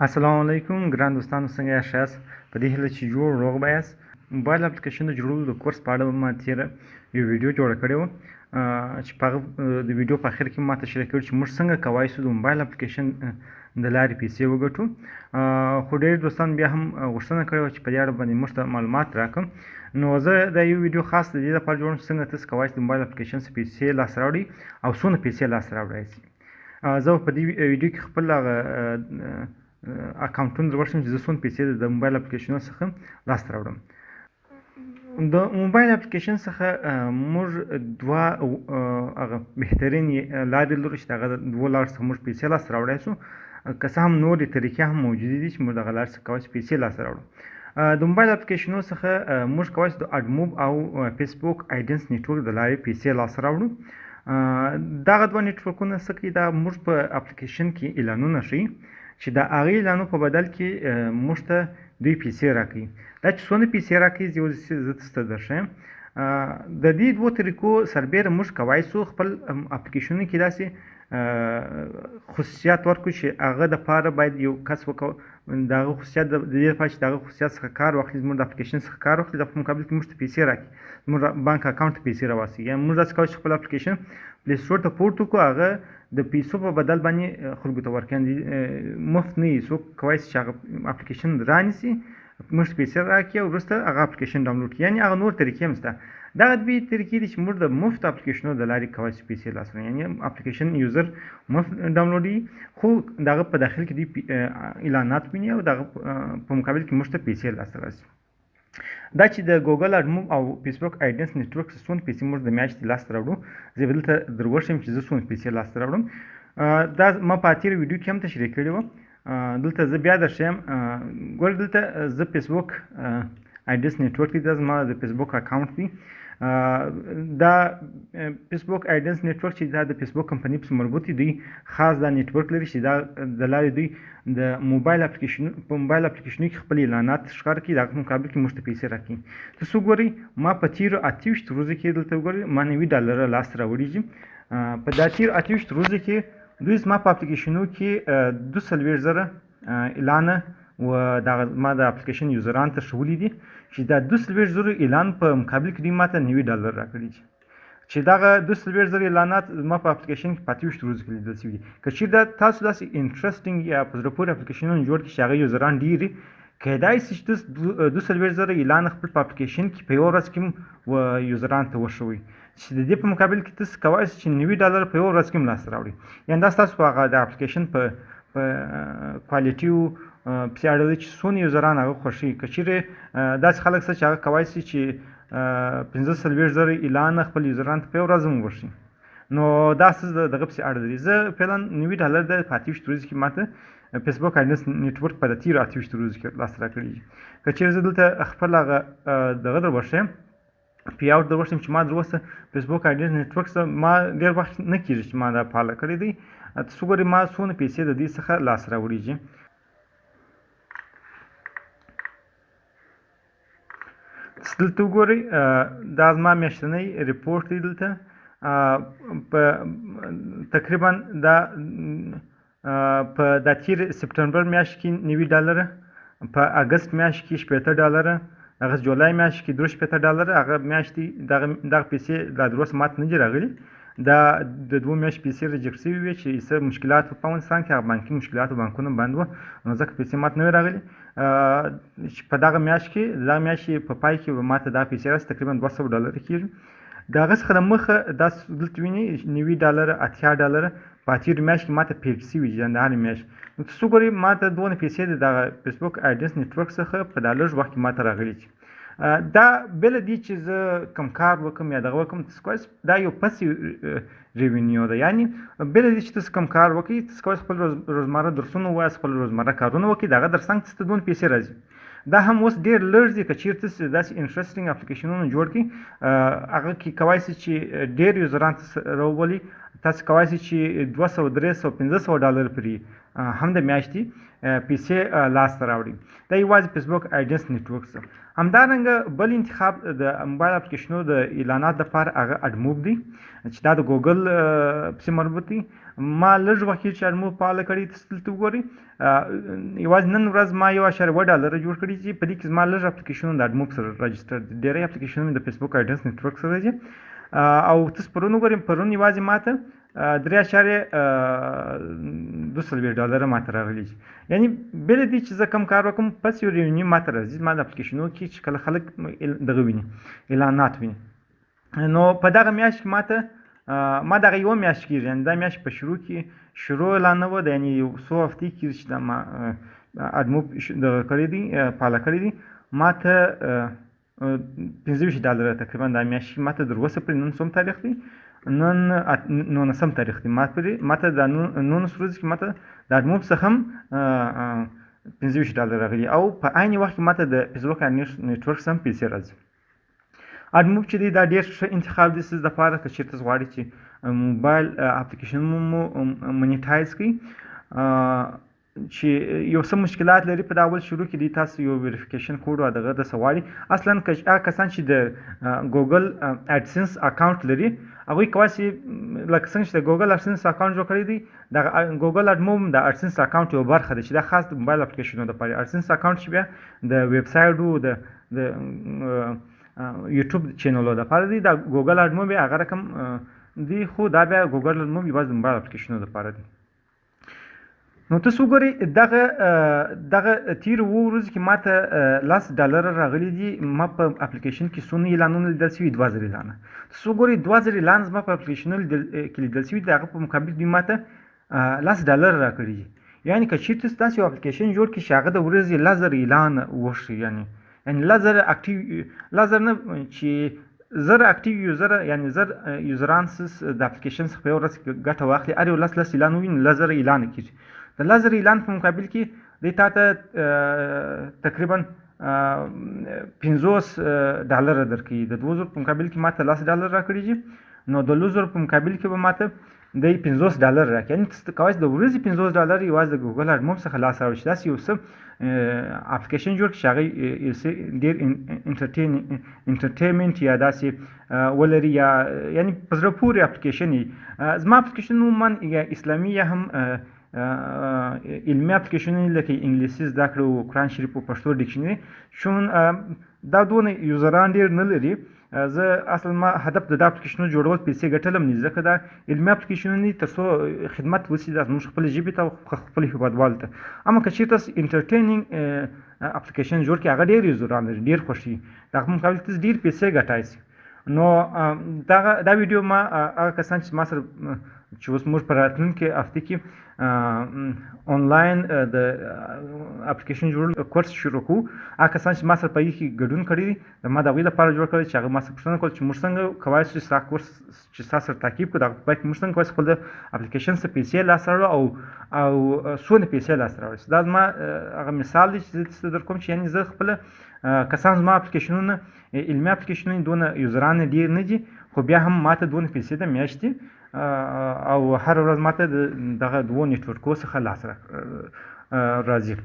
السلام علیکم ګران دوستانو، څنګه یاست؟ ښه یاست؟ په دې هیله چې جوړ روغ به یاست. موبایل اپلیکیشن د جوړولو د کورس په اړه ما تېره یو ویډیو جوړه کړې وه، چې په هغه د ویډیو په اخر کې ما تشریح کړ چې موږ څنګه کوای شو د موبایل اپلیکیشن د لارې پیسې وګټو. خو ډېر دوستان بیا هم غوښتنه کړې وه چې په دې اړه باندې موږ ته معلومات راکړم. نو زه دا یو ویډیو خاص د دې لپاره جوړوم چې څنګه تاسو کوای شئ د موبایل اپلیکیشن څخه پیسې لاسته راوړئ او څونه پیسې لاسته راوړی شئ. زه په دې ویډیو کې خپل هغه اکاونټونه در وښیم چې زه څونه پیسې د موبایل اپلیکیشنونو څخه لاسته راوړم. د موبایل اپلیکیشن څخه موږ دوه هغه بهترین لارې لرو چې دغه دوو لارو څخه موږ پیسې لاسته راوړی شو. که څه هم نورې طریقې هم موجودې دي چې موږ دغه لارې څخه کولی شو پیسې لاسته راوړو. د موبایل اپلیکیشنونو څخه موږ کولی شو د اډموب او فیسبوک ایډنس نیټورک د لارې پیسې لاسته راوړو. دغه دوه نیټورکونه څه کوي؟ دا موږ په اپلیکیشن کې اعلانونه ښیي چې د هغې اعلانو په بدل کې موږ ته دوی پیسې راکوي. دا چې څونه پیسې راکوي، زه تاسو ته درښیم. د دې دوو طریقو سربېره موږ کوای شو خپل اپلیکیشنونو کې داسې خصوصیات ورکړو چې هغه دپاره باید یو کس وکړو د هغه خصوصیات، د دې لپاره چې د هغه خصوصیات څخه کار واخلي، زموږ د اپلیکیشن څخه کار واخلي، د په مقابل کې موږ ته پیسې راکړي، زموږ بانک اکاونټ ته پیسې راواستي. یعنې موږ داسې کوو چې خپل اپلیکیشن پلی سټور ته پورته کړو، هغه د پیسو په بدل باندې خلکو ته ورکړي، یعنې مفت نه وي. څوک کوای شي چې هغه اپلیکیشن رانیسي، موږ ته پیسې راکړي او وروسته هغه اپلیکیشن ډاونلوډ کړي. یعنې هغه نور طریقې هم شته. دغه دوې طریقې دي چې موږ د مفت اپلیکیشنونو د لارې کوای شو پیسې لاسته راوړو. یعنې اپلیکیشن یوزر مفت ډاونلوډوي، خو د هغه په داخل کې دوی اعلانات ویني او د هغه په مقابل کې موږ ته پیسې لاسته راځي. دا چې د ګوګل اډموب او فیسبوک ایډنس نیټورک څخه څونه پیسې موږ د میاشتې لاسته راوړو، زه به دلته در وښیم چې زه څونه پیسې لاسته راوړم. دا ما په تېره ویډیو کې هم تشریح کړې وه، دلته زه بیا درښیم. ګوره، دلته زه فیسبوک ایډنس نیټورک دی، دا زما د فیسبوک اکاونټ دی. دا فیسبوک ایډنس نیټورک چې دا د فیسبوک کمپنی پسې مربوط دی، دوی خاص دا نیټورک لري چې دا د لارې دوی د موبایل اپلیکیشن په موبایل اپلیکیشنو کې خپل اعلانات ښکاره کوي، د هغه په مقابل کې موږ ته پیسې راکوي. تاسو وګورئ، ما په تېرو 28 ورځو کې، دلته وګورئ، ما 90 ډالره لاسته راوړي دي. په دا تېرو 28 ورځو کې دوی زما په اپلیکیشنو کې 42,000 اعلانه و دغه ما د اپلیکیشن یوزران ته ښولي دي چې دا 42,000 اعلان په مقابل کې دوی ما ته 90 ډالر راکړي دي، چې دغه 42,000 اعلانات زما په اپلیکیشن کې په 28 ورځو کې لیدل شوي دي. که چیرې دا تاسو داسې interesting یا په زړه پورې اپلیکیشنونه جوړ کړئ چې هغه یوزران ډېر، کیدای شي چې تاسو 42,000 اعلان خپل په اپلیکیشن کې په یوه ورځ کې و یوزران ته وښوئ، چې د دې په مقابل کې تاسو کوای شئ چې 90 ډالر په یوه ورځ کې هم لاسته راوړئ. یعنې دا ستاسو په هغه د اپلیکیشن په quality پسې اړه لري چې څونه یوزران هغه خوښوي. که چیرې داسې خلک شته چې هغه کوای شي چې 45,000 اعلان خپل یوزران ته په یوه ورځ هم وښيي، نو دا څه دغه پسې اړه لري. زه فعلا 90 ډالر د په 28 ورځو کې ماته فیسبوک ایډنس نیټورک په تېرو 28 ورځو کې لاسته راکړي دي. که چیرې زه دلته خپل هغه دغه در وښیم، payout در وښیم چې ما در اوسه فیسبوک ایډنس نیټورک څخه، ما ډېر وخت نه کېږي چې ما دا فعاله کړی دی، تاسو وګورئ ما څونه پیسې د دې څخه لاسته راوړي دي. دلته وګورئ، دا زما میاشتنی رپورټ دی. دلته په تقریبا دا په دا تېر سپټمبر میاشت کې 90 ډالره، په اګست میاشت کې 60 ډالره، هغه جولای میاشت کې 63 ډالره. هغه میاشتې دغه پیسې لا تر اوسه ماته نه دي راغلي. دا د دوو میاشتو پیسې reject شوي وې چې څه مشکلات په افغانستان کې، هغه بانکي مشکلات، بانکونه بند وه، نو ځکه پیسې ماته نه وې راغلي، چې په دغه میاشت کې، دغه میاشتې په پای کې به ماته دا پیسې راسي، تقریبا 200 ډالره کېږي. د هغه څخه د مخه دا دلته وینئ، 90 ډالره، 80 ډالره په تېرو میاشت کې ماته paid شوي دي د هرې میاشت. نو تاسو وګورئ، ماته دونه پیسې د دغه فیسبوک ایډنس نیټورک څخه په دا لږ وخت کې ماته راغلي دي. دا بې له دې چې زه کوم کار وکړم یا دغه وکړم. تاسو کولی دا یو passive revenue ده، یعنې بې له دې چې تاسو کوم کار وکړئ، تاسو کولی خپل روزمره درسونه ووایاست، خپل روزمره کارونه وکړئ، د هغه تر څنګ تاسو ته دونه پیسې راځي. دا هم اوس ډېر لږ دي. که چیرې تاسو داسې interesting اپلیکیشنونه جوړ کړئ، هغه کې کوای شئ چې ډېر یوزران تاسو راوبولئ. تاسو کوای شئ چې 200، 300، 500 ډالر پرې هم د میاشتې پیسې لاسته راوړي. دا یوازې فیسبوک ایډنس نیټورک څخه. همدارنګه بل انتخاب د موبایل اپلیکیشنونو د اعلانات لپاره هغه اډموب دی چې دا د ګوګل پسې مربوط دی. ما لږ وخت چې اډموب فعال کړی، تاسو دلته وګورئ، یوازې نن ورځ ما 1.7 ډالر جوړ کړي چې په دې کې زما لږ اپلیکیشنونه د اډموب سره راجسټر دي، ډېری اپلیکیشنونه د فیسبوک ایډنس نیټورک سره دي. او تاسو پرون وګورئ، پرون یوازې ما ته 3.42 ډالر ماته راغلي دي. یعنی بې له دې چې زه کم کار وکړم، پس یو ریونیو ماته راځي زما د اپلیکیشنو کې چې کله خلک دغه ویني، اعلانات ویني. نو په دغه میاشت کې ماته، ما دغه یوه میاشت کېږي، یعنی دا میاشت په شروع کې شروع لا نه وه، یعنی یو څو هفتې کېږي چې دا ما اډموب دغه کړی دی، فعاله کړی دی. ما ته 25 ډالره تقریبا دا میاشت کې ماته تر اوسه پورې، نن څوم تاریخ دی؟ نن 19 تاریخ دی، ما پورې ماته دا 19 ورځې کې ماته د اډموب څخه هم 25 ډالر راغلي، او په عین وخت کې ماته د فیسبوک نیټورک څخه هم پیسې راځي. اډموب چې دی دا ډېر ښه انتخاب دی ستاسو دپاره که چېرته تاسو غواړئ چې موبایل اپلیکیشن مو منیټایز کړئ، چې یو څه مشکلات لري په دا اول شروع کې دی تاسو یو ویریفیکیشن کوډ او دغه د څه غواړي. اصلا که هغه کسان چې د ګوګل اډسنس اکاونټ لري، هغوی کوای شي، لکه څنګه چې د ګوګل اډسنس اکاونټ جوړ کړی دی، دغه ګوګل اډموب د اډسنس اکاونټ یو برخه ده چې دا خاص د موبایل اپلیکیشنونو دپاره. اډسنس اکاونټ چې بیا د ویب سایټو د یوټیوب چینلو دپاره دی، دا ګوګل اډموب بیا هغه رقم دی، خو دا بیا ګوګل اډموب یوازې د موبایل اپلیکیشنونو دپاره دی. نو تاسو وګورئ، دغه تېرو اوو ورځو کې ما ته لس ډالره راغلي دي. ما په اپلیکیشن کې څونه اعلانونه لیدل شوي؟ 2000 اعلانه. تاسو وګورئ، 2000 اعلان زما په اپلیکیشنونو کې لیدل شوي دي، د هغه په مقابل دوی ما ته لس ډالر راکړي دي. یعنی که چېرته تاسو داسې یو اپلیکیشن جوړ کړئ چې هغه د ورځې 10,000 اعلان وښيي، یعنی 10,000 اکټیو، 10,000 نه چې 1000 اکټیو یوزر، یعنی 1000 یوزران د اپلیکیشن څخه په یوه ورځ کې ګټه واخلي، هر یو لس لس اعلان وویني، 10,000 اعلان کېږي. د 10,000 اعلان په مقابل کې دی تا ته تقریبا 50 ډالر درکوي. د 2000 په مقابل کې ما ته لس ډالر راکړي دي، نو د 10,000 په مقابل کې به ما ته دی 50 ډالر راکړي. یعنی تاسو کولی شئ د ورځې 50 ډالر یوازې د ګوګل اډموب څخه لاس راوړئ، چې داسې یو څه اپلیکیشن جوړ کړي چې هغه یو څه ډېر انټرټینمنټ یا داسې ولري، یا یعنی په زړه پورې اپلیکیشن وي. زما اپلیکیشن عموماً یا اسلامي یا هم علمي اپلیکیشنونه لکه انګلیسي زده کړه او قرآن شریف او پښتو ډکشنري، چون دا دونه یوزران ډېر نه لري. زه اصلا ما هدف د دا اپلیکیشنونو جوړول پیسې ګټل هم نه دي، ځکه دا علمي اپلیکیشنونه دي تر څو خدمت وشي دا زموږ خپلې ژبې ته او خپل هېوادوالو ته. اما که چېرې تاسو انټرټینینګ اپلیکیشن جوړ کړئ، هغه ډېر یوزران لري، ډېر خوښوي، د هغه په مقابل کې تاسو ډېر پیسې ګټای شئ. نو دغه دا ویډیو ما هغه کسان چې ما سره چې اوس موږ په راتلونکي هفته کې آنلاین د اپلیکیشن جوړولو کورس شروع کوو، هغه کسان چې ما سره په هغې کې ګډون کړی دی، د ما د هغوی لپاره جوړ کړی چې هغه ما سره پوښتنه کوله چې موږ څنګه کولی شو چې ستا کورس چې ستا سره تعقیب کړو، د هغه په پای کې موږ څنګه کولی شو خپل د اپلیکیشن څخه پیسې لاسته راوړو او څونه پیسې لاسته راوړو. دا زما هغه مثال دی چې زه تاسو ته درکوم چې یعنی زه خپله کسان زما اپلیکیشنونه علمي اپلیکیشنونه دونه یوزران ډېر نه دي، خو بیا هم ما ته دونه پیسې د میاشتې او هره ورځ ما ته دغه دوو نیټورکو څخه لاس راځي.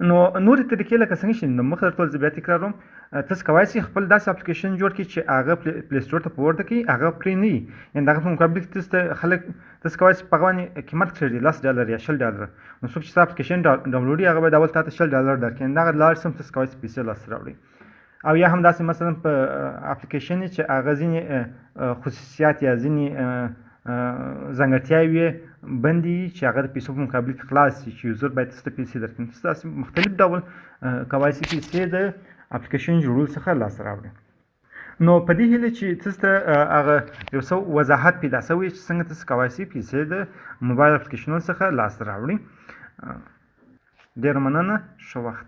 نو نورې طریقې لکه څنګه چې د مخه درته وویل، زه بیا تکراروم، تاسو کولی شئ خپل داسې اپلیکیشن جوړ کړئ چې هغه پلی سټور ته پورته کړئ، هغه پرې نه وي، یعنې د هغه په مقابل کې تاسو ته خلک تاسو کولی شئ په هغه باندې قیمت کښېږدئ لس ډالر یا شل ډالر. نو څوک چې ستا اپلیکیشن ډاونلوډوي هغه باید اول تا ته شل ډالر درکړي، یعنې دغه لارې هم تاسو کولی شئ پیسې لاسته راوړئ. او یا هم داسې مثلا په اپلیکیشن چې هغه ځینې خصوصیات یا ځینې ځانګړتیاوې یې بندې وي چې هغه د پیسو په مقابل کې خلاص شي، چې یوزر باید تاسو ته پیسې درکړي. تاسو داسې مختلف ډول کولی شئ پیسې د اپلیکیشن جوړولو څخه لاسته راوړئ. نو په دې هیله چې تاسو ته هغه یو څه وضاحت پیدا شوی چې څنګه تاسو کولی شئ پیسې د موبایل اپلیکیشنونو څخه لاسته راوړئ. ډېره مننه، ښه وخت.